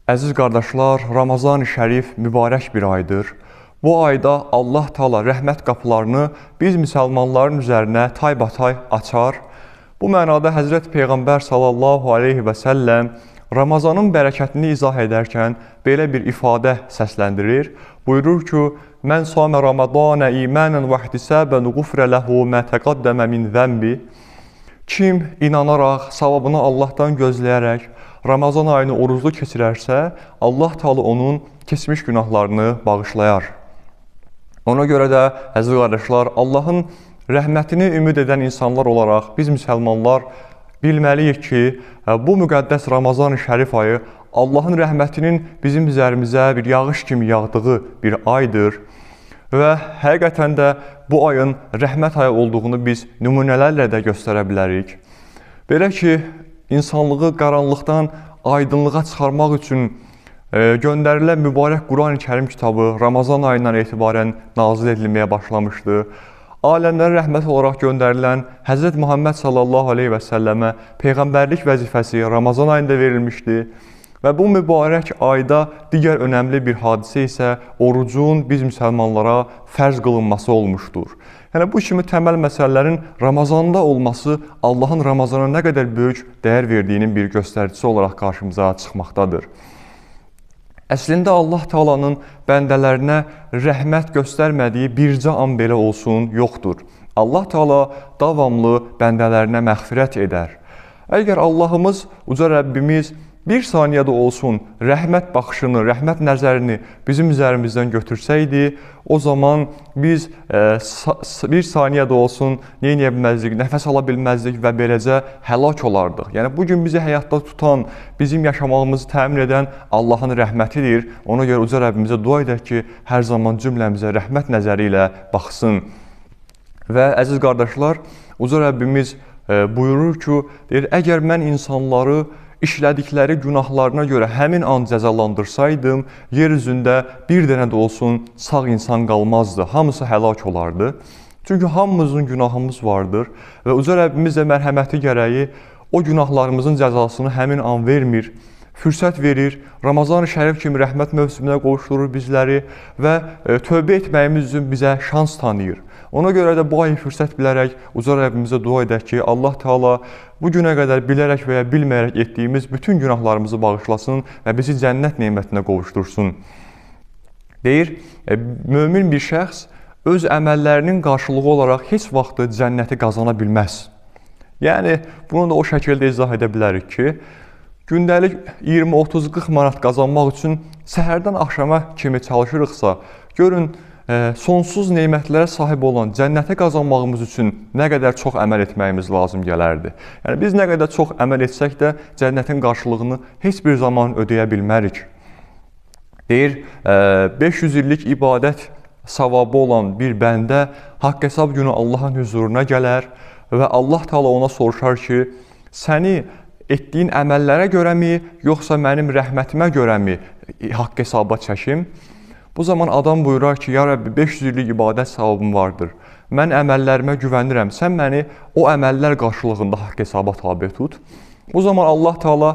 Əziz qardaşlar, Ramazan-ı Şərif mübarək bir aydır. Bu ayda Allah Taala rəhmət qapılarını biz müsəlmanların üzərinə taybatay açar. Bu mənada Həzrət Peyğəmbər sallallahu aleyhi və səlləm Ramazanın bərəkətini izah edərkən belə bir ifadə səsləndirir. Buyurur ki, Mən samə Ramadanə imanən və ihtisabən qufrə ləhu mə təqaddəmə min zənbi. Kim inanaraq, savabını Allahdan gözləyərək Ramazan ayını oruclu keçirərsə, Allah Teala onun keçmiş günahlarını bağışlayar. Ona görə də, əziz qardaşlar, Allahın rəhmətini ümid edən insanlar olaraq biz müsəlmanlar bilməliyik ki, bu müqəddəs Ramazan-ı Şərif ayı Allahın rəhmətinin bizim üzərimizə bir yağış kimi yağdığı bir aydır. Və həqiqətən də bu ayın rəhmət ayı olduğunu biz nümunələrlə də göstərə bilərik. Belə ki, insanlığı qaranlıqdan aydınlığa çıxarmaq üçün göndərilən mübarək Quran-ı Kərim kitabı Ramazan ayından etibarən nazil edilməyə başlamışdı. Aləmlərə rəhmət olaraq göndərilən Həzrət Muhammed sallallahu aleyhi və səlləmə peyğəmbərlik vəzifəsi Ramazan ayında verilmişdi. Və bu mübarək ayda digər önəmli bir hadisə isə orucun biz müsəlmanlara fərz qılınması olmuşdur. Yəni bu kimi təməl məsələlərin Ramazanda olması Allahın Ramazana nə qədər böyük dəyər verdiyinin bir göstəricisi olaraq qarşımıza çıxmaqdadır. Əslində Allah Taalanın bəndələrinə rəhmət göstərmədiyi bircə an belə olsun yoxdur. Allah Taala davamlı bəndələrinə məğfirət edər. Əgər Allahımız, uca Rəbbimiz bir saniyədə olsun rəhmət baxışını, rəhmət nəzərini bizim üzərimizdən götürsəydi, o zaman biz bir saniyədə olsun nə edə bilməzdik, nəfəs ala bilməzdik və beləcə həlak olardıq. Yəni bugün bizi həyatda tutan, bizim yaşamağımızı təmin edən Allahın rəhmətidir. Ona görə uca Rəbbimizə dua edək ki, hər zaman cümləmizə rəhmət nəzəri ilə baxsın. Və əziz qardaşlar, uca Rəbbimiz buyurur ki, deyir, əgər mən insanları işlədikləri günahlarına görə həmin an cəzalandırsaydım, yer üzündə bir dənə də olsun sağ insan qalmazdı, hamısı həlak olardı. Çünki hamımızın günahımız vardır və uca Rəbbimiz də mərhəməti gərəyi o günahlarımızın cəzasını həmin an vermir, fürsət verir, Ramazan-ı Şərif kimi rəhmət mövsümünə qovuşdurur bizləri və tövbə etməyimiz üçün bizə şans tanıyır. Ona görə də bu ayı fürsət bilərək uca Rəbbimizə dua edək ki, Allah Teala bu günə qədər bilərək və ya bilməyərək etdiyimiz bütün günahlarımızı bağışlasın və bizi cənnət nemətinə qovuşdursun. Deyir, mömin bir şəxs öz əməllərinin qarşılığı olaraq heç vaxt cənnəti qazana bilməz. Yəni, bunu da o şəkildə izah edə bilərik ki, gündəlik 20, 30, 40 manat qazanmaq üçün səhərdən axşama kimi çalışırıqsa, görün, sonsuz nemətlərə sahib olan cənnətə qazanmağımız üçün nə qədər çox əməl etməyimiz lazım gələrdi. Yəni, biz nə qədər çox əməl etsək də cənnətin qarşılığını heç bir zaman ödəyə bilmərik. Deyir, 500 illik ibadət savabı olan bir bəndə haqq hesab günü Allahın hüzuruna gələr və Allah Teala ona soruşar ki, səni etdiyin əməllərə görəmi, yoxsa mənim rəhmətimə görəmi haqq hesaba çəkim? Bu zaman adam buyurar ki, ya Rəbbi, 500 illik ibadət savabım vardır. Mən əməllərimə güvənirəm, sən məni o əməllər qarşılığında haqq hesaba tabe tut. Bu zaman Allah Teala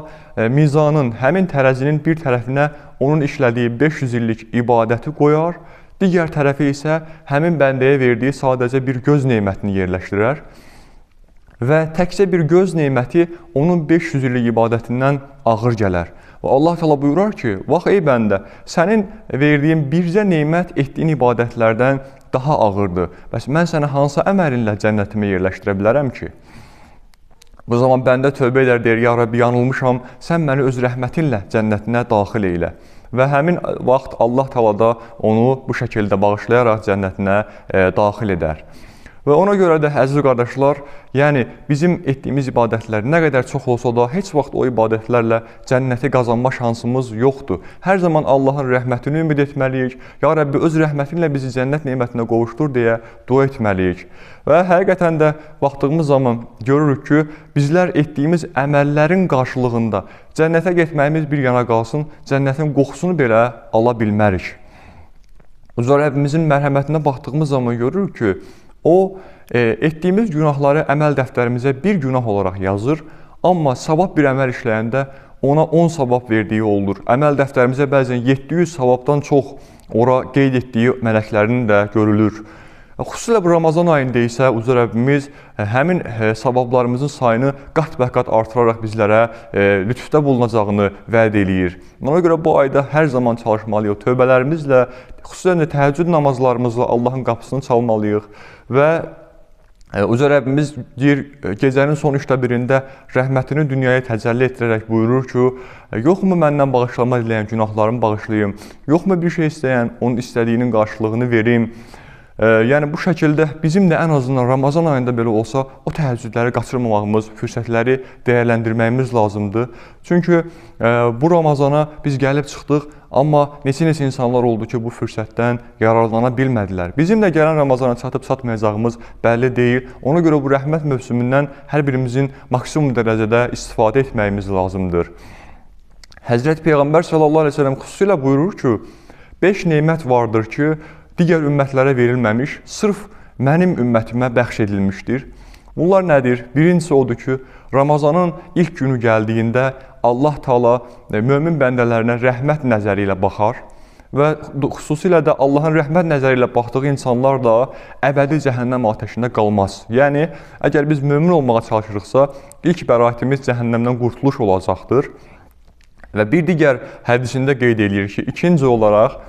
mizanın, həmin tərəzinin bir tərəfinə onun işlədiyi 500 illik ibadəti qoyar, digər tərəfi isə həmin bəndəyə verdiyi sadəcə bir göz nemətini yerləşdirər. Və təkcə bir göz neməti onun 500 illik ibadətindən ağır gələr. Və Allah Teala buyurar ki, bax ey bəndə, sənin verdiyin bircə nemət etdiyin ibadətlərdən daha ağırdır. Bəs mən sənə hansı əməlinlə cənnətimə yerləşdirə bilərəm ki? Bu zaman bəndə tövbə edər, deyir, ya Rəbbi, yanılmışam, sən məni öz rəhmətinlə cənnətinə daxil eylə. Və həmin vaxt Allah Teala da onu bu şəkildə bağışlayaraq cənnətinə daxil edər. Və ona görə də, əziz qardaşlar, yəni bizim etdiyimiz ibadətlər nə qədər çox olsa da, heç vaxt o ibadətlərlə cənnəti qazanma şansımız yoxdur. Hər zaman Allahın rəhmətini ümid etməliyik. Ya Rəbbi, öz rəhmətinlə bizi cənnət nemətinə qovuşdur deyə dua etməliyik. Və həqiqətən də baxdığımız zaman görürük ki, bizlər etdiyimiz əməllərin qarşılığında cənnətə getməyimiz bir yana qalsın, cənnətin qoxusunu belə ala bilmərik. Uca Rəbbimizin mərhəmətinə baxdığımız zaman görürük ki, o, etdiyimiz günahları əməl dəftərimizə bir günah olaraq yazır, amma savab bir əməl işləyəndə ona 10 savab verdiyi olur. Əməl dəftərimizə bəzən 700 savabdan çox ora qeyd etdiyi mələklərin də görülür. Xüsusilə bu Ramazan ayında isə Uca Rəbbimiz həmin savablarımızın sayını qat-bə-qat artıraraq bizlərə lütfdə bulunacağını vəd eləyir. Ona görə bu ayda hər zaman çalışmalıyıq. Tövbələrimizlə, xüsusilə də təhəccüd namazlarımızla Allahın qapısını çalmalıyıq və Uca Rəbbimiz deyir, gecənin son 3də birində rəhmətini dünyaya təcəlli etdirərək buyurur ki, yoxmu məndən bağışlanma diləyən günahlarımı bağışlayım, yoxmu bir şey istəyən onun istədiyinin qarşılığını verim. Yəni bu şəkildə bizim də ən azından Ramazan ayında belə olsa o təhəccüdləri qaçırmamağımız, fürsətləri dəyərləndirməyimiz lazımdır. Çünki bu Ramazana biz gəlib çıxdıq, amma neçə-neçə insanlar oldu ki, bu fürsətdən yararlana bilmədilər. Bizim də gələn Ramazana çatıb çatmayacağımız bəlli deyil. Ona görə bu rəhmət mövsümündən hər birimizin maksimum dərəcədə istifadə etməyimiz lazımdır. Həzrət Peyğəmbər sallallahu əleyhi və səlləm xüsusilə buyurur ki, 5 nemət vardır ki, digər ümmətlərə verilməmiş, sırf mənim ümmətimə bəxş edilmişdir. Bunlar nədir? Birincisi odur ki, Ramazanın ilk günü gəldiyində Allah Taala mömin bəndələrinə rəhmət nəzəri ilə baxar və xüsusilə də Allahın rəhmət nəzəri ilə baxdığı insanlar da əbədi cəhənnəm atəşində qalmaz. Yəni, əgər biz mömin olmağa çalışırıqsa, ilk bəraətimiz cəhənnəmdən qurtuluş olacaqdır. Və bir digər hədisində qeyd eləyir ki, ikinci olaraq,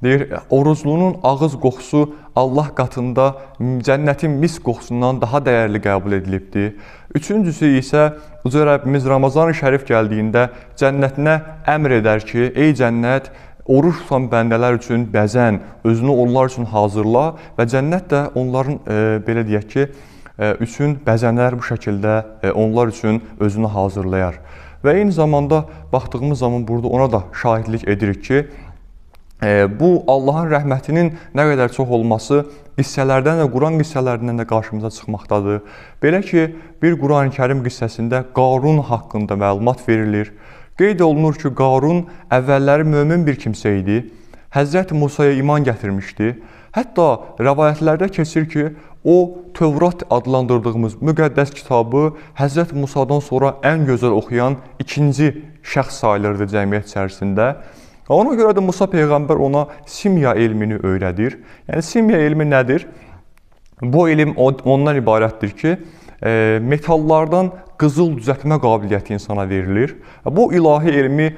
deyir, oruclunun ağız qoxusu Allah qatında cənnətin mis qoxusundan daha dəyərli qəbul edilibdir. Üçüncüsü isə Uca Rəbbimiz Ramazan-ı Şərif gəldiyində cənnətinə əmr edər ki, ey cənnət, oruc tutan bəndələr üçün bəzən, özünü onlar üçün hazırla və cənnət də onların, belə deyək ki, üçün bəzənər bu şəkildə onlar üçün özünü hazırlayar. Və eyni zamanda baxdığımız zaman burada ona da şahidlik edirik ki, bu Allahın rəhmətinin nə qədər çox olması qissələrdən də, Quran qissələrindən də qarşımıza çıxmaqdadır. Belə ki, bir Quran-ı Kərim qissəsində Qarun haqqında məlumat verilir. Qeyd olunur ki, Qarun əvvəlləri mömin bir kimsə idi. Həzrət Musaya iman gətirmişdi. Hətta rəvayətlərdə keçir ki, o Tövrat adlandırdığımız müqəddəs kitabı Həzrət Musadan sonra ən gözəl oxuyan ikinci şəxs sayılırdı cəmiyyət içərisində. Ona görə də Musa Peyğəmbər ona simya elmini öyrədir. Yəni, simya elmi nədir? Bu elm ondan ibarətdir ki, metallardan qızıl düzəltmə qabiliyyəti insana verilir. Bu ilahi elmi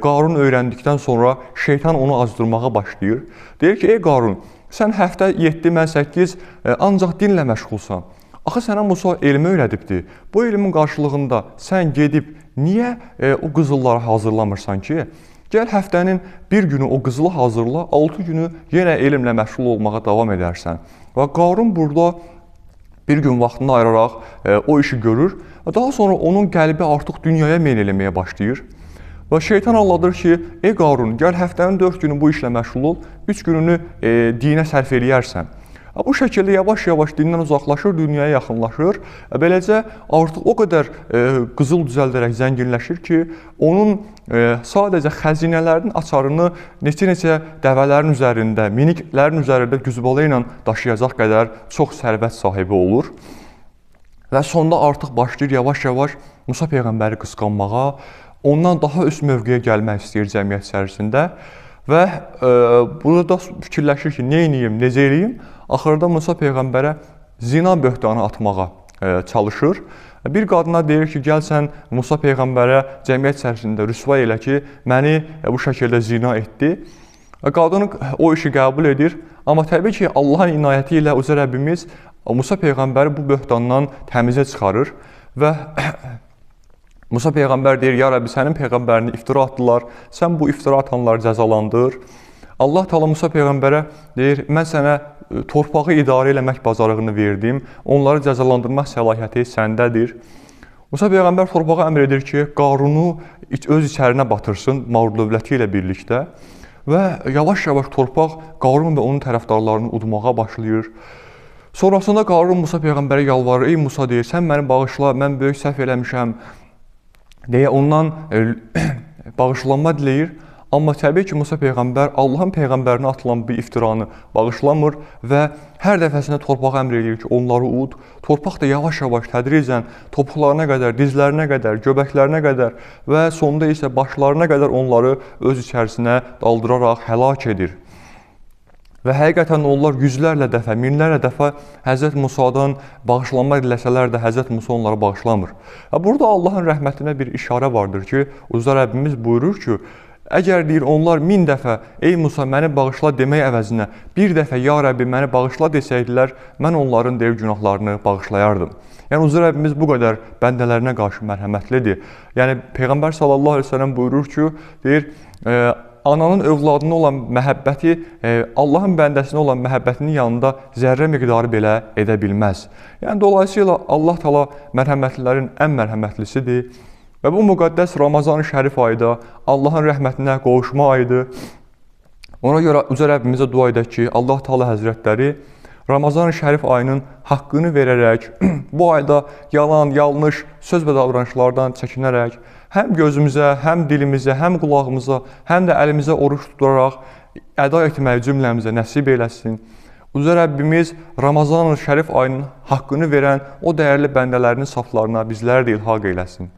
Qarun öyrəndikdən sonra şeytan onu azdırmağa başlayır. Deyir ki, ey Qarun, sən həftə 7, mən 8 ancaq dinlə məşğulsan. Axı sənə Musa elmi öyrədibdir. Bu elmin qarşılığında sən gedib niyə o qızılları hazırlamırsan ki? Gəl həftənin bir günü o qızılı hazırla, 6 günü yenə elmlə məşğul olmağa davam edərsən. Və Qarun burada bir gün vaxtını ayıraraq o işi görür. Daha sonra onun qəlbi artıq dünyaya meyl eləməyə başlayır. Və şeytan anladır ki, ey Qarun, gəl həftənin 4 günü bu işlə məşğul ol, 3 gününü dinə sərf eləyərsən. Bu şəkildə yavaş-yavaş dindən uzaqlaşır, dünyaya yaxınlaşır. Beləcə artıq o qədər qızıl düzəldərək zənginləşir ki, onun sadəcə xəzinələrinin açarını neçə-neçə dəvələrin üzərində, miniklərin üzərində güzbala ilə daşıyacaq qədər çox sərvət sahibi olur. Və sonda artıq başlayır yavaş-yavaş Musa Peyğəmbəri qısqanmağa, ondan daha üst mövqeyə gəlmək istəyir cəmiyyət içərisində. Və burada fikirləşir ki, nə edeyim, necə eləyim? Axırda Musa Peyğəmbərə zina böhtanı atmağa çalışır. Bir qadına deyir ki, gəl sən Musa Peyğəmbərə cəmiyyət içərisində rüsva elə ki, məni bu şəkildə zina etdi. Qadın o işi qəbul edir. Amma təbii ki, Allahın inayəti ilə Uca Rəbbimiz Musa Peyğəmbəri bu böhtandan təmizə çıxarır və Musa Peyğəmbər deyir, ya Rəbbi, sənin Peyğəmbərini iftira atdılar, sən bu iftira atanları cəzalandır. Allah Teala Musa Peyğəmbərə deyir, mən sənə torpağı idarə eləmək bacarığını verdim, onları cəzalandırmaq səlahiyyəti səndədir. Musa Peyğəmbər torpağa əmr edir ki, Qarunu öz içərinə batırsın, mal dövləti ilə birlikdə və yavaş-yavaş torpaq Qarun və onun tərəfdarlarını udmağa başlayır. Sonrasında Qarun Musa Peyğəmbərə yalvarır, ey Musa deyir, sən məni bağışla, mən böyük səhv eləmişəm deyə ondan bağışlanma diləyir. Amma təbii ki, Musa peyğəmbər Allahın peyğəmbərinə atılan bu iftiranı bağışlamır və hər dəfəsində torpağa əmr eləyir ki, onları ud. Torpaq da yavaş-yavaş tədricən topuqlarına qədər, dizlərinə qədər, göbəklərinə qədər və sonda isə başlarına qədər onları öz içərisinə daldıraraq həlak edir. Və həqiqətən onlar yüzlərlə dəfə, minlərlə dəfə Həzrət Musadan bağışlanma diləsələr də Həzrət Musa onları bağışlamır. Və burada Allahın rəhmətinə bir işarə vardır ki, Uca Rəbbimiz buyurur ki, əgər deyir onlar 1000 dəfə ey Musa məni bağışla demək əvəzinə bir dəfə ya Rəbbi məni bağışla desəydilər, mən onların deyir günahlarını bağışlayardım. Yəni Uca Rəbbimiz bu qədər bəndələrinə qarşı mərhəmətlidir. Yəni Peyğəmbər sallallahu əleyhi və səlləm buyurur ki, deyir, ananın övladına olan məhəbbəti Allahın bəndəsinə olan məhəbbətinin yanında zərrə miqdarı belə edə bilməz. Yəni dolayısıyla Allah Taala mərhəmətlilərin ən mərhəmətlisidir. Və bu müqəddəs Ramazan-ı Şərif ayı da Allahın rəhmətinə qovuşma ayıdır. Ona görə Uca Rəbbimizə dua edək ki, Allah Taala Həzrətləri Ramazan-ı Şərif ayının haqqını verərək, bu ayda yalan, yanlış söz və davranışlardan çəkinərək, həm gözümüzə, həm dilimizə, həm qulağımıza, həm də əlimizə oruç tutaraq əda etməyi cümləmizə nəsib eləsin. Uca Rəbbimiz Ramazan-ı Şərif ayının haqqını verən o dəyərli bəndələrinin saflarına bizləri də ilhaq eləsin.